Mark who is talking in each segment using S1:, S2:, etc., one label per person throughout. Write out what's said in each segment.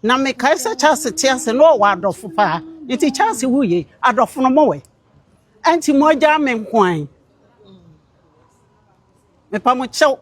S1: Na mekae sɛ Charles te ase na ɔwɔ adɔfo paa. Nti Charles wuye, adɔfo no mowɛ. Ɛnti mo agyaa me nkoan. Mepa mo kyɛw.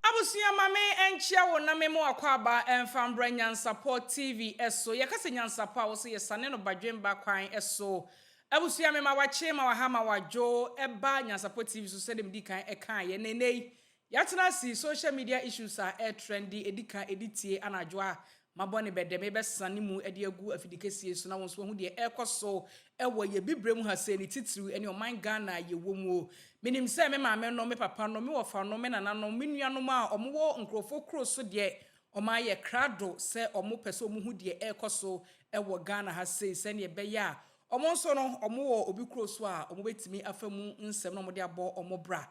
S2: Abusua ma me nkyia wo na me mo akwaaba mfa mbra Nyansapɔ TV so. Yɛka sɛ Nyansapɔ a wo so yɛsane no badwemba kwan so. Abusua me ma wakye ma waha ma wadwo ɛba Nyansapɔ TV so sɛdeɛ medi kan ɛkaeɛ na ɛnɛ yi yɛatena ase social media issues a ɛtrendi ɛdi kan ɛdi tie anadwo a mabɔ ne bɛdɛ mebɛsane mu de agu afidikɛsie so na wo nso wahu deɛ ɛrekɔ so wɔ yɛ bibire mu ha sei ne titiriw ne ɔman Ghana a yɛwɔ mu o. Menim sɛ me maame nom, me papa nom, me wɔfa nom, me nana nom, me nuanom a wɔwɔ nkurɔfoɔ kuro so deɛ wɔayɛ krado sɛ wɔpɛ sɛ wɔhu deɛ ɛrekɔ so wɔ Ghana ha sei sɛdeɛ ɛbɛyɛ a wɔn nso no wɔwɔ obi kuro so a wɔbɛtumi afa mu nsɛm na wɔde abɔ wɔn bra.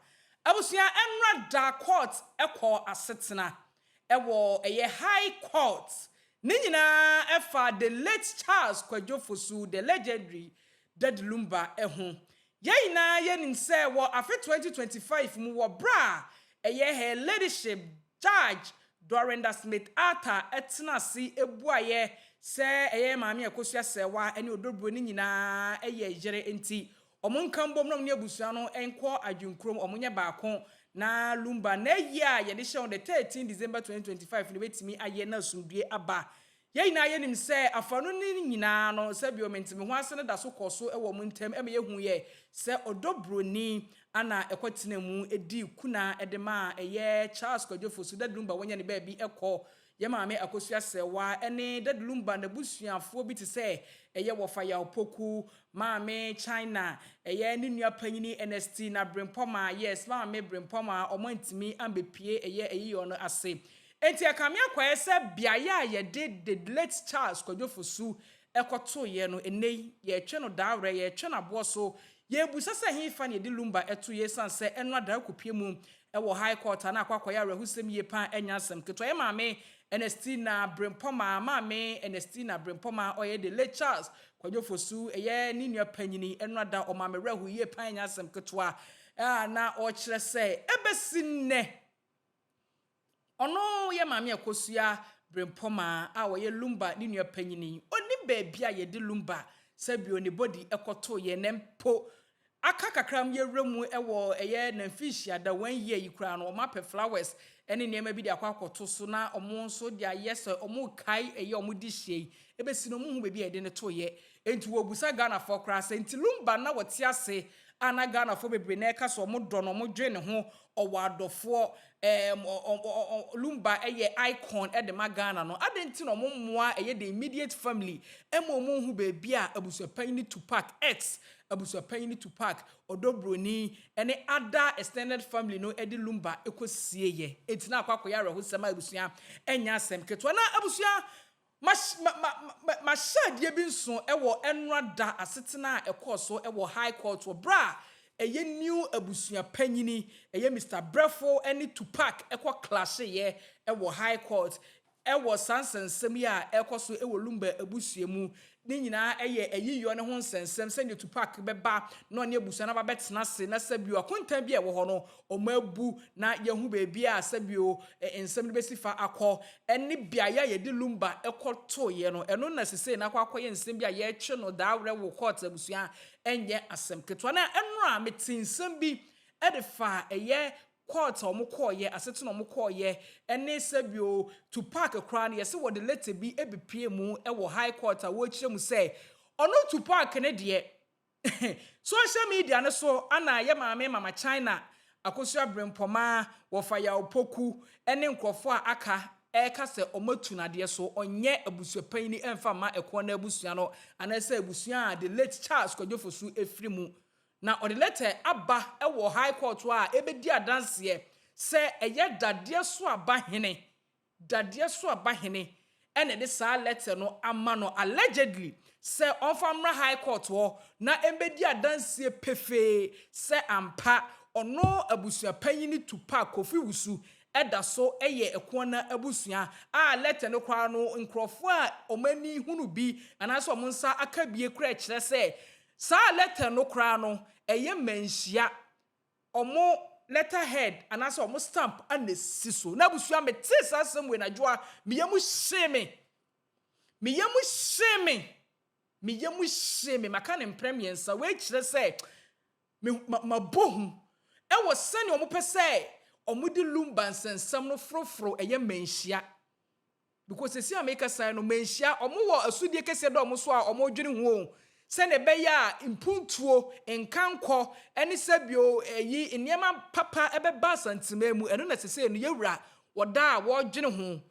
S2: Abusua ɛnora da court kɔɔ asetena Ɛwɔ ɛyɛ High Court. Ne nyinaa ɛfa the late Charles Kwadwo Fosu, the legendary Daddy Lumba ho. Yɛn nyinaa yɛnim sɛ wɔ afe 2025 mu wɔ berɛ a ɛyɛ Her Ladyship Judge Dorinda Smith Arthur tena ase buaeɛ sɛ ɛyɛ Maame Akosua Serwaa ne Odobroni no nyinaa yɛ yere nti Wɔn nka mbom na wɔne abusua no nkɔ adwenkurom, wɔnyɛ baako, na Lumba n'ayie a yɛde hyɛ on the 13 December 2025 no bɛtumi ayɛ na asomdue aba. Yɛn nyinaa yɛnim sɛ afanu no nyinaa no, sɛbio mente-me-ho-ase no da so kɔ so wɔ wɔn ntam ma yɛhuiɛ sɛ ɔdɔ broni ana ɛkɔtenaa mu dii kuna de maa ɛyɛ Charles Kwadwo Fosu, Daddy Lumba wanya ne baabi kɔ Yɛn maame Akosua Serwaa ne Daddy Lumba n'abusuafoɔ bi te sɛ ɛyɛ Wɔfa Yaw Poku, Maame China, ɛyɛ ne nua panyini Ernestina Brempɔmaa, yes, Maame Brempɔmaa, wɔn antumi ambɛpue ɛyɛ ayiyɔ no ase. Enti ɛkame akɔyɛ sɛ beaeɛ a yɛde the late Charles Kwadwo Fosu kɔtoeɛ no, ɛnnɛ yi, yɛretwe no daawerɛ, yɛretwe no aboɔ so, yɛrebisa sɛ hefa na yɛde Lumba toeɛ ɛsiane sɛ ɛno adaa kɔpue mu wɔ High Court a na akɔ akɔyɛ awerɛhosɛm yie paa ɛnyɛ asɛm ketewa. Yɛn maame Ernestina Brempɔmaa, Maame Ernestina Brempɔmaa ɔyɛ the late Charles Kwadwo Fosu ɛyɛ ne nua panyini ɛno ada ɔmaa me werɛ ho yie paa ɛnyɛ asɛm ketewa a na ɔkyerɛ sɛ ɛbɛsi nnɛ ɔno yɛ Maame Akosua Brempɔmaa a ɔyɛ Lumba ne nua panyini ɔnim baabi a yɛde Lumba sɛbio ne body kɔtoeɛ na mpo Aka kakra ma yɛawura mu wɔ ɛyɛ Namfishia da one year yi koraa no, wɔapɛ flowers ne nneɛma bi de akɔ akɔto so na wɔn nso de ayɛ sɛ wɔrekae ɛyɛ wɔn dehyeɛ yi. Ɛbɛsi no wɔnhu baabi a yɛde no toeɛ. Enti wɔrebisa Ghanafoɔ koraa sɛ, nti Lumba na wɔte ase a na Ghanafoɔ bebree na ɛreka sɛ wɔdɔ no, wɔdwen ne ho, ɔwɔ adɔfoɔ, ɛɛm, ɔ, ɔ, ɔ, ɔ, Lumba yɛ icon de ma Ghana no, adɛn nti na wɔmmoa ɛyɛ the immediate family ma wɔnhu baabi a abusuapanyin Tupac, ex Abusuapanyin Tupac, Ɔdɔ Broni, ne other extended family no de Lumba kɔsieeɛ. Enti na akɔ akɔyɛ awerɛhosɛm a abusua ɛnyɛ asɛm ketewa. Na abusua, mahyɛ adeɛ bi nso wɔ ɛnora da asetena a ɛkɔɔ so wɔ High Court wɔ berɛ a ɛyɛ new abusuapanyini, ɛyɛ Mister Brɛfo ne Tupac kɔ clasheeɛ wɔ High Court. Wɔ saa nsɛnsɛm yi a ɛrekɔ so wɔ Lumba abusua mu ne nyinaa yɛ ayiyɔ no ho nsɛnsɛm sɛdeɛ Tupac bɛba na ɔne abusua no aba abɛtena ase na sɛbio akontan bi a ɛwɔ hɔ no wɔabu na yɛahu baabi a sɛbio nsɛm no bɛsi fa akɔ ne beaeɛ a yɛde Lumba kɔtoeɛ no ɛno na sesei no akɔ akɔyɛ nsɛm bi a yɛretwe no daawerɛ wɔ court abusua ɛnyɛ asɛm ketewa na ɛnora mete nsɛm bi de fa ɛyɛ Court a wɔn kɔɔyɛ, asetena a wɔn kɔɔyɛ, ɛne sɛbio Tupac koraa no yɛse wɔde letter bi bepue mu wɔ high court a wɔrekyerɛ mu sɛ ɔno Tupac no deɛ social media no so ana yɛ maame Mama China, Akosua Brempɔmaa, Wɔfa Yaw Poku ne nkorɔfoɔ a aka ɛreka sɛ wɔatu no adeɛ so ɔnyɛ abusuapanyini ɛmfa mma ɛkoɔ no abusua no anaasɛ abusua a the late Charles Kwadwo Fosu firi mu. Na ɔde lɛtɛ aba wɔ High Court hɔ a ɛbɛdi adanseɛ sɛ ɛyɛ dadeɛ so aba hene, dadeɛ so aba hene na ɛde saa lɛtɛ no ama no allegedly sɛ ɔmfa mmra High Court hɔ na ɛmbɛdi adanseɛ pefee sɛ ampa ɔno abusuapanyini Tupac Kofi Wusu da so yɛ Ɛkoana abusua a lɛtɛ no koraa no nkorɔfoɔ a wɔn ani hunu bi anaasɛ wɔn nsa aka bie koraa kyerɛ sɛ. Saa letter no koraa no, ɛyɛ manhyia ɔmo letter head anaasɛ ɔmo stamp ana esi so. Na abusua, metee saa asɛm wei anadwo a, me yam hyee me. Me yam hyee me. Me yam hyee me. Maka ne mprɛ mmiɛnsa. Wei kyerɛ sɛ me ma mabɔ hu ɛwɔ sɛnea ɔmo pɛ sɛ ɔmo de Lumba nsɛnsɛm no foroforo ɛyɛ manhyia. Because sisi a meka san no, manhyia ɔmo wɔ asudie kɛseɛ dɛ ɔmo so a ɔmo dwene ho o. Sɛnea ɛbɛyɛ a mpuntuo, nkankɔ ɛne sɛbio ɛyi nneɛma papa ɛbɛba Asanteman mu, ɛno na sese no yɛwura wɔda a wɔredwene ho.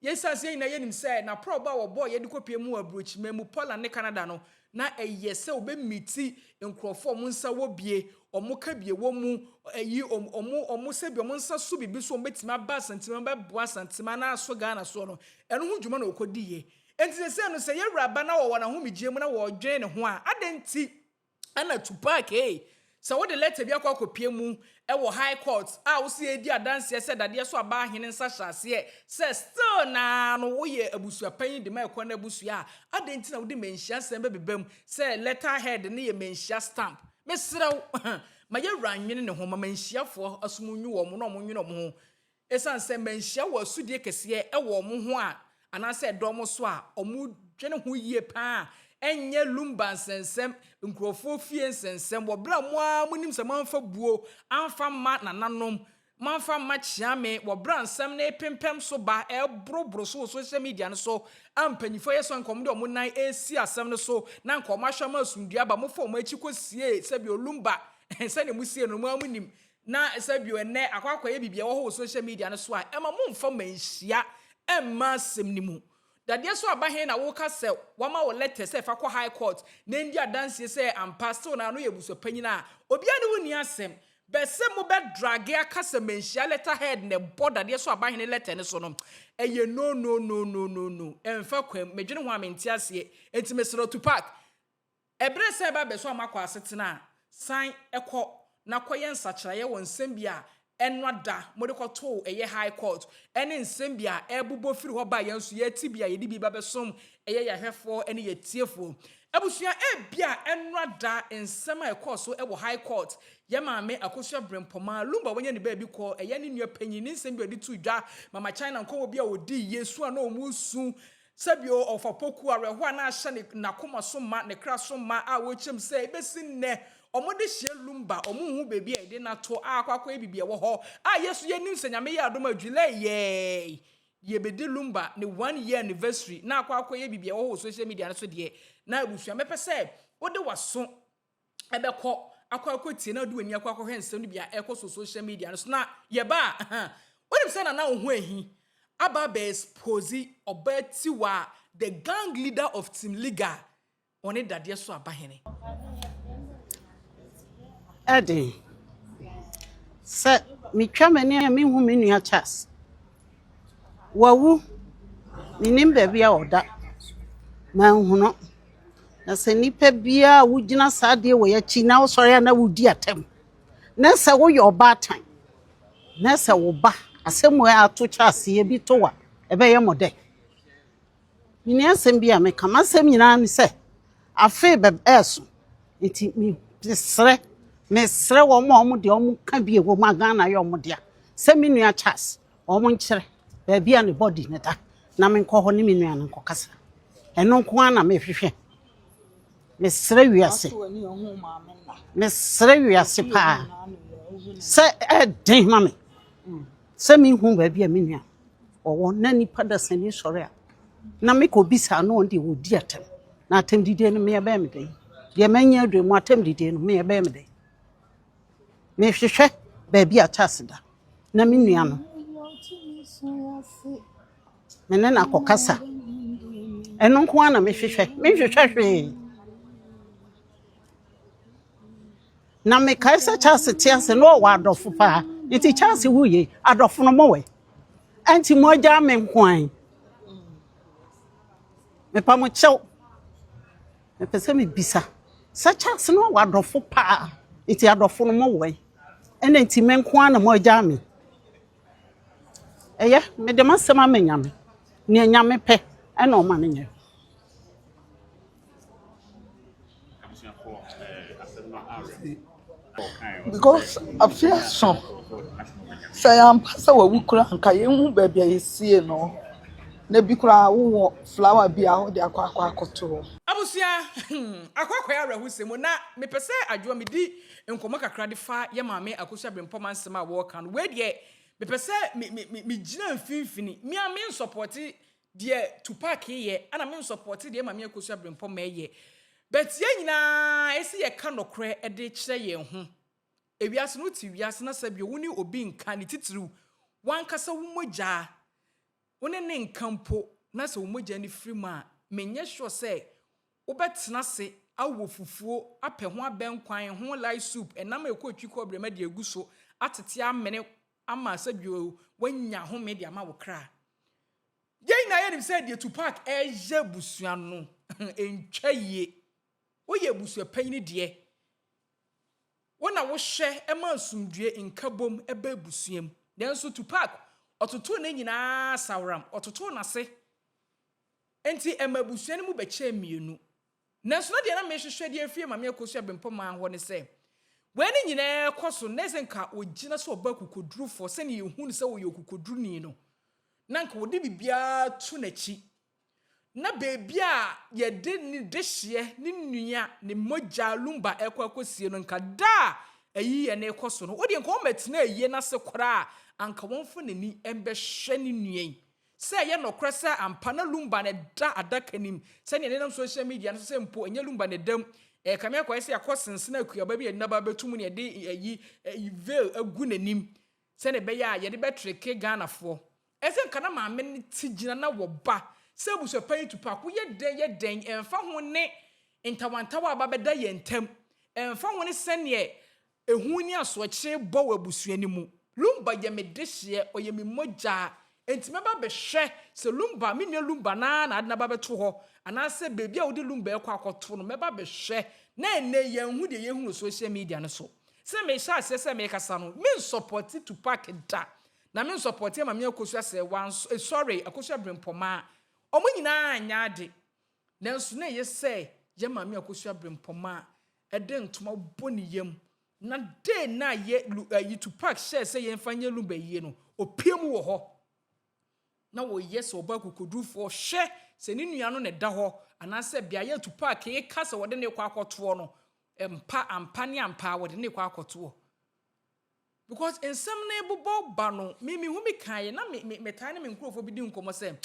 S2: Yɛsiane sɛ yɛn nyinaa yɛnim sɛ n'aporɔbɔ a wɔbɔɔ yɛde kɔpie mu wɔ aburokyiman mu, Poland ne Canada no, na ɛyɛ sɛ wɔbɛmiti nkurɔfoɔ a wɔn nsa wɔ bie, wɔn ka bie wɔ mu, ɛyi wɔn sɛbi wɔn nsa so biribi so wɔn bɛtumi aba Asanteman, bɛboa Asanteman na aso Ghana soɔ no, ɛno ho dwuma na wɔkɔdi yie. Nti sɛ sɛ no sɛ yɛwura ba na wɔwɔ n'ahomegye mu na wɔredwene ne ho a, adɛn nti ɛna Tupac ee sɛ wode letter bi akɔ akɔpie mu ɛwɔ High Court a wosi edi adanseɛ sɛ dadeɛ so aba ahene nsa hyɛ aseɛ sɛ still naa no woyɛ abusuapanyin de ma ɛkɔ no abusua a, adɛn nti na wode manhyia nsɛm bɛbeba mu sɛ letter head ne yɛ manhyia stamp? Mesrɛ wo, ma yɛwura nwene ne ho, ma manhyiafoɔ asom nwu wɔn na ɔmo nwene ɔmo ho, ɛsiane sɛ manhyia wɔ asudie kɛseɛ ɛwɔ ɔmo ho a anaasɛ ɛdɔm so a ɔmo dwene ho yie paa. Ɛnyɛ Lumba nsɛnsɛm, nkurɔfoɔ fie nsɛnsɛm wɔ berɛ a mo ara monim sɛ moamfa buo amfa mma nananom, moamfa mma kyeame wɔ berɛ a nsɛm no pempɛm so ba ɛboroboro so wɔ social media no so a mpanyinfoɔ yɛ sɛ nkɔm de ɔmo nan esi asɛm no so na nkɔm ahwɛ ama asomdua ba, mofa ɔmo akyi kɔsie sɛbi Olumba sɛdeɛ mo sie no mo ara monim na sɛbi ɛnɛ akɔ akɔyɛ biribi a ɛwɔ hɔ wɔ social media no so a ɛma momfa manhyia ɛmma asɛm no mu. Dadeɛ so aba he na woka sɛ wama wɔ letter sɛ fa kɔ High Court na ndi adanseɛ sɛ ampa still na ano yɛ abusuapanyin a obiara ne wo ni asɛm bɛsɛ mobɛdrage aka sɛ manhyia letter head na ɛbɔ dadeɛ so aba hene letter no so no, ɛyɛ no, no, no, no, no, no, ɛmfa kwam. Medwene ho a mente aseɛ. Enti mesrɛ Tupac, ɛberɛ sɛ ɛba bɛ so a makɔ asetena a, san ɛkɔ na kɔyɛ nsakyerɛeɛ wɔ nsɛm bi a ɛno ada mode kɔtoo ɛyɛ High Court ɛne nsɛm bi a ɛbobɔ firi hɔ ba. Yɛn nso yɛti bi a yɛde bi ba bɛsom ɛyɛ yɛahwɛfoɔ ɛne yɛtiefoɔ abusua. Ebia ɛno ada nsɛm a ɛkɔɔ so ɛwɔ High Court, yɛ maame Akosua Brempɔma Lumba wɔnyɛ ne baabi kɔ ɛyɛ ne nua panyin ne nsɛm bi a ɔde to dwa, Mama China nkɔmɔ bi a ɔdi yie su a na ɔmo su sɛbio ɔfa poku awerɛhoɔ a na ahyɛ ne n'akoma so ma ne kra so ma a wɔkyɛm sɛ ebesi nnɛ ɔmo de hyia Lumba, ɔmo hu beebi a yɛde n'ato a akɔ akɔyɛ bibi ɛwɔ hɔ a yɛso yɛnim sɛ Nyame yɛ adom a July yɛɛ yɛbɛdi Lumba ne 1 year anniversary na akɔ akɔyɛ bibi ɛwɔ hɔ wɔ social media no so deɛ. Na abusua, mɛpɛ sɛ wode w'aso ɛbɛkɔ akɔ akɔtie na wode w'ani akɔ akɔhwɛ nsɛm no bi a ɛkɔ so social media no so. Na yɛba a, wonim sɛ Nana wo ho ahi aba abɛ expose ɔbaa Tiwa, the gang leader of Team Liga, ɔne dadeɛ so abahene.
S1: Ɛden sɛ metwa m'ani a mehu me nua Charles wawu, menim baabi a ɔda, manhunu. Na sɛ nnipa biara a wogyina saa adeɛ wɔ akyi na wosɔre a na wodi atɛm na sɛ woyɛ ɔbaatan na sɛ wo ba asɛm wɔ ato Charles yɛ bi to wa, ɛbɛyɛ mo dɛ. Menni asɛm bi a meka. M'asɛm nyinaa ne sɛ afei bɛ ɛɛso nti mesrɛ mesrɛ wɔn a wɔn deɛ wɔn ka bi wɔ mu a Ghana yɛ wɔn dea sɛ me nua Charles, wɔn nkyerɛ baabi a ne body ne da na menkɔ hɔ ne me nua no nkɔkasa. Ɛno nko ara na mehwehwɛ. Mesrɛ wiase, mesrɛ wiase paa sɛ ɛden ma me sɛ mehu baabi a me nua ɔwɔ na nipa dasani sɔre a na mekɔ bisa na ɔno deɛ wɔdi atɛm na atɛm didie no meɛ bɛyɛ me dɛn? Deɛ manya aduro mu atɛm didie no meɛ bɛyɛ me dɛn? Mehwehwɛ baabi a Charles da na me nua no me ne no akɔkasa. Ɛno nko ara na mehwehwɛ. Menhwehwɛ hwee. Na mekae sɛ Charles te ase na ɔwɔ adɔfo paa, nti Charles wuye, adɔfo no mowɛ ɛnti mo agya me nko an. Mepa mo kyɛw, mepɛ sɛ mebisa sɛ Charles no ɔwɔ adɔfo paa, nti adɔfo no mowɛ ɛna nti me nko ara na mo agya me? Ɛyɛ mede m'asɛm ama Nyame. Nea Nyame pɛ ɛna ɔma no nyɛ.
S3: Abusuafoɔ. Because afe aso, sɛ ɛyɛ ampa sɛ wawu koraa a, anka yɛnhu baabi a yɛsiee no. Na bi koraa wowɔ flower bi a wode akɔ akɔ akɔto hɔ.
S2: Abusua, hmm, akɔ akɔyɛ awerɛhosɛm o. Na mepɛ sɛ Adwoa medi nkɔmmɔ kakra de fa yɛ maame Akosua Brempɔma nsɛm a wɔreka no. Wei deɛ, mepɛ sɛ me, me, me, megyina mfimfini. Me a mensɔpɔte deɛ Tupac yɛ, ɛna mensɔpɔte deɛ maame Akosua Brempɔma yɛ. But yɛn nyinaa, ɛsɛ yɛka nɔkorɛ de kyerɛ yɛn ho. Ewiase no, wote wiase na sɛ bio wo ne obi nka, ne titiriw, w'ankasa wo mogyaa, wo ne ne nka mpo na sɛ wo mogya no firi mu a, menyɛ sure sɛ wobɛtena ase awɔ fufuo, apɛ ho abɛnkwan, ho light soup, ɛnam a ɛkɔ otwi kɔ brɛma de agu so, atete amene ama sɛ bio woanya home de ama wo kra. Yɛn nyinaa yɛnim sɛ deɛ Tupac ɛreyɛ abusua no, ɛntwa yie. Woyɛ abusuapanyini deɛ, Wo na wohwɛ ma asomdwoe nkabom ba abusua mu. Nanso Tupac, ɔtotoo ne nyinaa saworam, ɔtotoo n'ase. Enti ɛma abusua no mu bɛkyɛɛ mmienu. Nanso na deɛ na mehwehwɛ de afiri Maame Akosua Bempɔmaa hɔ ne sɛ, wei ne nyinaa rekɔ so no, na ɛsɛ sɛ nka ɔgyina sɛ ɔba akokodurufoɔ sɛdeɛ yɛhu no sɛ ɔyɛ ɔkokoduruni no, na nka ɔde biribiara to n'akyi. Na baabi a yɛde ne dehyeɛ, ne nua, ne mogya Lumba rekɔ akɔsie no, nka da a ayiyɛ no rekɔ so no, wodeɛ nka ɔmmɛtena ayie no ase koraa a, anka wɔmfa n'ani mbɛhwɛ ne nua yi. Sɛ ɛyɛ nɔkorɛ sɛ ampa na Lumba na ɛda adaka no mu, sɛdeɛ ɛnenam social media no so sɛ mpo ɛnyɛ Lumba na ɛda mu, ɛrekame akɔyɛ sɛ yɛakɔ sensene akuaba bi a yɛde no aba abɛto mu na yɛde ayi veil agu n'anim sɛdeɛ ɛbɛyɛ a yɛde bɛtreke Ghanafoɔ. Ɛsɛ nka na maame no ti gyina na wɔ ba sɛ abusuapanyin Tupac woyɛ dɛn yɛ dɛn ɛmfa ho ne ntawantawa a aba bɛda yɛn ntam ɛmfa ho ne sɛdeɛ ehu ne asoɔkyere bɔ wɔ abusua no mu Lumba yɛ me dehyeɛ ɔyɛ me mogya enti mɛba abɛhwɛ sɛ Lumba me nua Lumba no ara na ade no aba abɛto hɔ anaasɛ baabi a wode Lumba rekɔ akɔto no mɛba abɛhwɛ na ɛnnɛ yi yɛnhu deɛ yɛhu wɔ social media no so sɛ mehyɛ aseɛ sɛ merekasa no mensɔpɔte Tupac da Na me nsɔpɔte ama me Akosua sɛ wanso eh sorry Akosua Brempɔmaa Ɔmo nyinaa anyɛ ade Nanso na ɛyɛ sɛ yɛ maame Akosua Brempɔmaa ɛde ntoma bɔ ne yam Na day no a yɛ lu ayi Tupac hyɛɛ sɛ yɛnfa nyɛ lumba yie no Ɔpue mu wɔ hɔ Na wɔyɛ sɛ ɔbaa kokodurufoɔ Hwɛ sɛ ne nua no na ɛda hɔ Anaasɛ beaeɛ a Tupac reka sɛ wɔde no rekɔ akɔtoɔ no Mpa ampa ne ampa ara wɔde no rekɔ akɔtoɔ Because nsɛm no rebobɔ ba no, me mehu me kaeɛ na me me metaa ne me nkurɔfoɔ bi di nkɔmmɔ sɛ,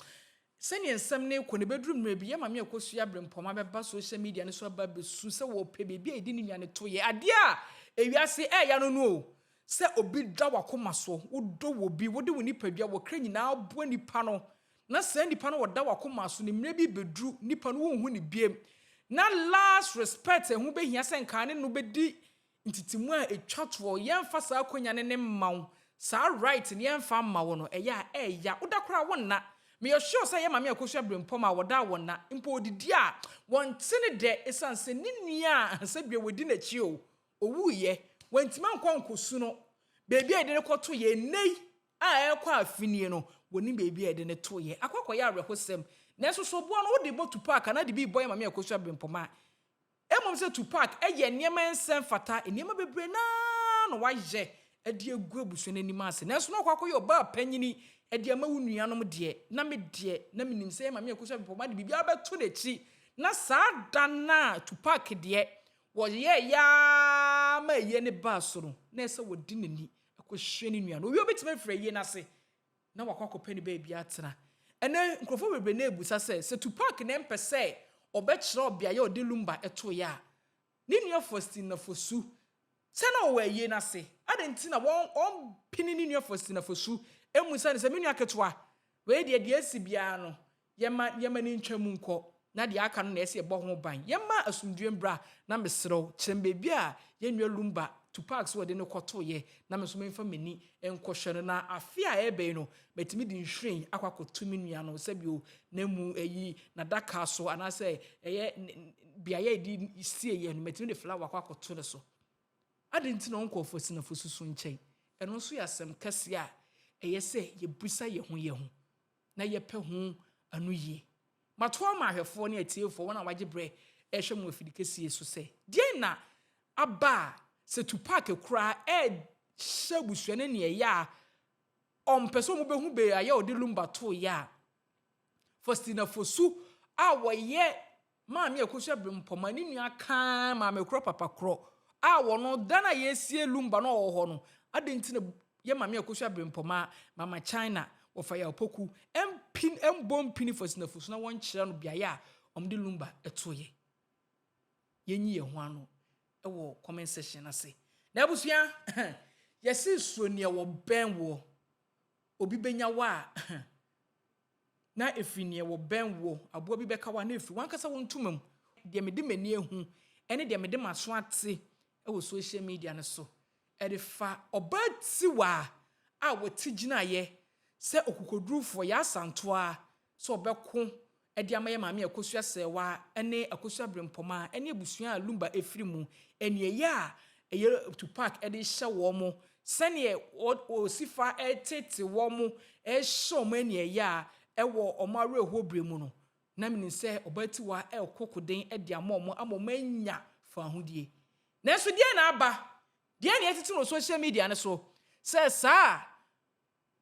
S2: sɛdeɛ nsɛm no rekɔ no, ɛbɛduru mmerɛ bi, yɛn maame Akosua Abrempɔma bɛba social media no so aba abɛsu sɛ wɔpɛ baabi a yɛde ne nua no to yɛ. Adeɛ a ewiase ɛɛya no no o, sɛ obi da w'akoma so, wodɔ wɔ bi, wode wo nipadua, wo kra nyinaa boa nipa no, na saa nipa no ɔda w'akoma so no, mmerɛ bi bɛduru, nipa no wonhu no biem. Na last respect a ɛho bɛhia sɛ nka ne no bɛdi Ntetemu a etwa toɔ, yɛnfa saa akwanya no ne mma wo, saa right no yɛnfa mma wo no, ɛyɛ a ɛɛya, woda koraa wonna. Meyɛ sure sɛ ɛyɛ Maame Akosua Brempɔm a wɔda a wɔnna, mpo ɔdidi a, wɔnte ne dɛ esiane sɛ ne nua a sɛdeɛ wɔdi n'akyi o, ɔwuiɛ, wantumi ankɔ ankɔsu no, baabi a yɛde no kɔtoeɛ, ɛnnɛ yi a ɛrekɔ afe nie no, wɔnnim baabi a yɛde no toeɛ. Akɔ akɔyɛ awerɛhosɛm. Nanso soboɔ no, wode bɔ Tupac anaa de bi rebɔ yɛn Maame Akosua Brempɔm a, Mmom sɛ Tupac yɛ nneɛma a ɛnsɛ mfata, nneɛma bebree no ara na wayɛ de agu abusua no anim ase. Nanso na ɔkɔ akɔyɛ ɔbaa panyini de ama wo nuanom deɛ, na me deɛ, na menim sɛ yɛn maame Akosua Bepɔma de biribiara bɛto n'akyi. Na saa da no a Tupac deɛ, wɔyɛeɛ ara ma ayie no baa so no, na ɛsɛ sɛ wɔde n'ani kɔhwɛ ne nua no. Owie a ɔbɛtumi afiri ayie no ase na wakɔ akɔpɛ ne baabi atena. Ɛnnɛ, nkurɔfoɔ bebree na ɛrebisa sɛ, sɛ Tupac na ɛmpɛ sɛ ɔbɛkyerɛw beaeɛ a ɔde Lumba toeɛ a, ne nua Faustin Nafosu, sɛ na ɔwɔ ayie no ase, adɛn nti na ɔmpene ne nua Faustin Nafosu mmisa no sɛ, Me nua ketewa, wei deɛ, deɛ asi biara no, Yɛmma yɛmma no ntwa mu nkɔ, na deɛ aka no na ɛsɛ yɛbɔ ho ban. Yɛmma asomdwoeɛ mbra, na mesrɛ wo, kyerɛ me baabi a yɛn nua Lumba, Tupac sɛ wɔde no kɔtoeɛ, na me nso memfa m'ani nkɔhwɛ no, na afe a ɛreba yi no, matumi de nhwiren akɔ akɔto me nua no, sɛbio n'amu ayi, n'adaka so, anaasɛ ɛyɛ beaeɛ a yɛde sieeɛ no, matumi de flower akɔ akɔto no so. Adɛn nti na ɔnkɔɔ Fasinafo susu nkyɛn? Ɛno nso yɛ asɛm kɛseɛ a ɛyɛ sɛ yɛbisa yɛn ho yɛn ho. na yɛpɛ ho anoyie. Matoa ama ahwɛfoɔ ne atiefoɔ, wɔn a wɔagye berɛ rehwɛ mo afidi kɛseɛ so sɛ, Deɛn na aba a sɛ Tupac koraa ɛrehyɛ abusua no nea ɛyɛ a ɔmpɛ sɛ wɔbɛhu beaeɛ a ɔde Lumba toeɛ a, Faustina Fosu a wɔyɛ Maame Akosua Brempɔma ne nua kann maame korɔ papa korɔ a wɔno da no a yɛresie Lumba no ɔwɔ hɔ no, adɛn nti na yɛ Maame Akosua Brempɔma, Mama China, Wɔfa Yaw Poku mpin mbɔ mpini Faustina Fosu na wɔnkyerɛ no beaeɛ a wɔde Lumba toeɛ? Yɛnyi yɛn ho ano wɔ comment section no ase. Na abusua, yɛse suro nea wɔbɛn woɔ. Obi bɛnya wo a, na ɛfiri nea wɔbɛn woɔ. Aboa bi bɛka wo a, na ɛfiri w'ankasa wo ntoma mu. Deɛ mede m'ani ahu ne deɛ mede m'aso ate wɔ social media no so de fa ɔbaa tiwaa a wɔte gyinaeɛ sɛ ɔkokodurufoɔ, Yaa Asantewaa, sɛ ɔbɛko de ama yɛn maame Akosua Serwaa ne Akosua Brempɔmaa ne abusua a Lumba firi mu, aniɛyɛ a ɛyɛ Tupac de rehyɛ wɔn, sɛdeɛ ɔsi fa tete wɔn, rehyɛ wɔn aniɛyɛ a ɛwɔ wɔn awerɛhoɔ berɛ mu no, na menim sɛ Ɔbaa Tiwaa rekɔ koden de ama wɔn ama wɔanya fawohodie. Nanso deɛn na aba? Deɛn na yɛtete no wɔ social media no so? Sɛ saa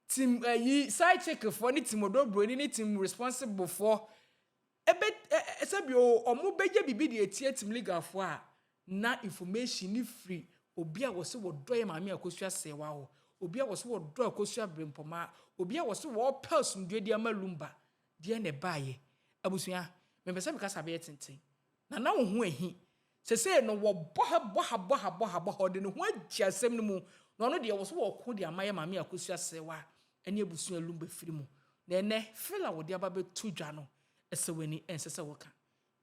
S2: Team ayi side chick foɔ ne team ɔdɔ broni ne team responsible foɔ ɛbɛ ɛ sɛbi o ɔmo bɛyɛ biribi de atia team legal foɔ a na information ne firi obi a wɔse wɔdɔ yɛ maame Akosua Serwaa hɔ, obi a wɔse wɔdɔ Akosua Brempɔmaa, obi a wɔse wɔpɛ asomdwoeɛ de ama Lumba. Deɛn na ɛbaeɛ? Abusua, mempɛ sɛ me kasa bɛyɛ tenten. Na na wo ho ahi. Sesei no wɔbɔ ha bɔ ha bɔ ha bɔ ha bɔ ha, ɔde ne ho agye asɛm no mu, na ɔno deɛ wɔso wɔko de ama yɛ Maame Akosua Serwaa ne abusua Lumba firi mu. Na ɛnnɛ, Phil a wɔde aba bɛto dwa no, ɛsɛ w'ani, ɛnsɛ sɛ woka.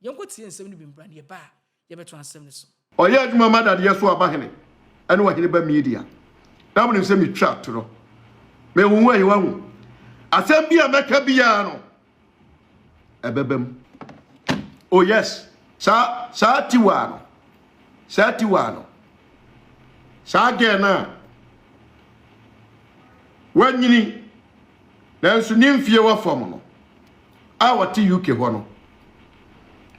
S2: Yɛnkɔ tie nsɛm no bi mbra na yɛba a, yɛbɛtoa nsɛm no so.
S4: Ɔyɛ adwuma ma dadeɛ so abahene ne ɔhene ba Media. Na monim sɛ metwa atorɔ. Mehu wo ayi wahu. Asɛm bi a mɛka biara no, ɛbɛba mu. Oh yes, saa saa tiwa no, saa tiwa no, saa girl no a wanyini nanso ne mfie wɔ fam no a wɔte UK hɔ no,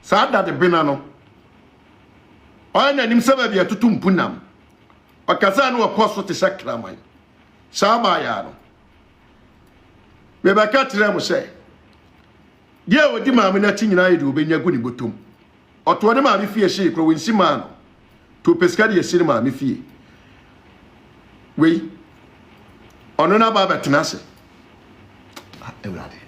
S4: saa dade bena no, ɔyɛ n'anim sɛ baabi ɛtoto mpunam. Ɔkasa no ɔkɔ so te sɛ kraman. Saa baayaa no. Mebɛka kyerɛɛ mo sɛ, deɛ a ɔdi maame no akyi nyinaa yɛ deɛ ɔbɛnya gu ne bɔtɔm. Ɔtoɔ ne maame fie hyee korɔ, wɔnsi maa no. To ɔpɛ sika de asi ne maame fie. Wei, ɔno no aba abɛtena ase. Ah, Awurade.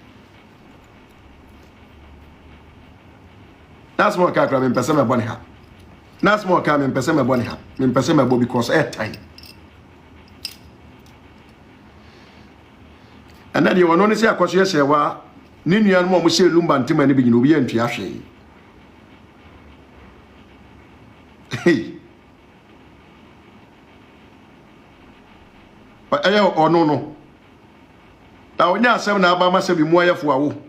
S4: N'asɛm a ɔka koraa mempɛ sɛ mɛbɔ ne ha. N'asɛm a ɔka mempɛ sɛ mɛbɔ ne ha. Mempɛ sɛ mɛbɔ because ɛɛtan. Ɛnɛ deɛ ɔno ne sɛ akɔso yɛ sɛ wa ne nuanom a wɔhyɛ lumba ntoma no bi nyina obi antua hwee. Hey. Ɛyɛ ɔno no. Na ɔnyɛ asɛm na aba ama sɛ bi mu ayɛfo awo.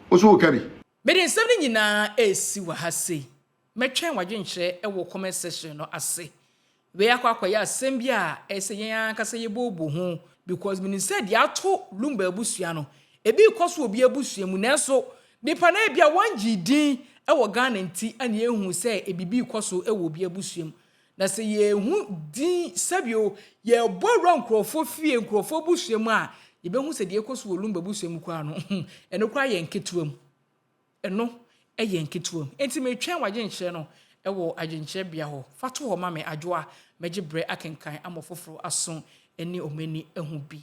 S4: Wo so woka bi.
S2: Mede nsɛm no nyinaa resi wɔ ha sei. Mɛtwɛn w'adwenkyerɛ wɔ comment section no ase. Wei akɔ akɔyɛ asɛm bi a ɛyɛ sɛ yɛn ankasa yɛboobo ho because menim sɛ deɛ ato Lumba abusua no, ebi rekɔ so wɔ obi abusua mu nanso nipa no ebia wɔngyee din wɔ Ghana nti na yɛnhuu sɛ biribi rekɔ so wɔ obi abusua mu. Na sɛ yɛhu din sɛbio yɛbɔ awura nkurɔfoɔ fie, nkurɔfoɔ abusua mu a, yɛbɛhu sɛ deɛ ɛrekɔ so wɔ Lumba abusua mu koraa no, ɛno koraa yɛ nketewa mu. Ɛno yɛ nketewa mu. Enti meretwɛn w'adwenkyerɛ no wɔ adwenkyerɛ bea hɔ. Fa to hɔ ma me, Adwoa. Mɛgye berɛ akenkan ama ɔfoforɔ aso ne wɔn ani ahu bi.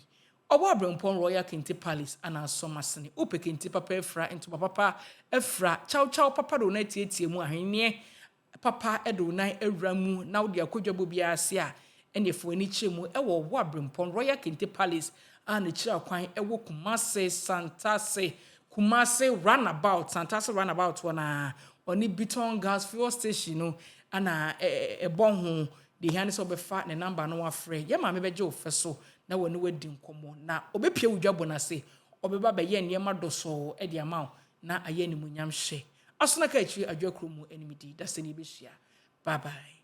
S2: Ɔbɔ Aberempɔn Royal Kente Palace ana asɔ m'asene. Wopɛ kente papa afira, ntoma papa afira, kyaw kyaw papa de wo nan atiatia mu, ahweneɛ papa de wo nan awura mu na wode akɔ dwabɔ biara ase a, ɛnneɛ fa w'ani kyerɛ mu wɔ Ɔwɔ Aberempɔn, Royal Kente Palace, a n'akyiri akwan wɔ Kumasi Santase, Kumasi Runabout, Santase Runabout hɔ no ara, ɔne Biton Gas Fuel Station no na ɛbɔ ho. Deɛ ɛhia ne sɛ wobɛfa ne namba na woafrɛ. Yɛn maame bɛgye wo fɛ so na wɔne wo adi nkɔmmɔ, na ɔbɛpue wo dwabɔ no ase. Ɔbɛba abɛyɛ nneɛma dɔsɔɔ de ama wo na ayɛ animuonyam hyɛ. Aso na ka akyiri adwoa kuro mu animdi dasani yɛbɛhyia bye bye.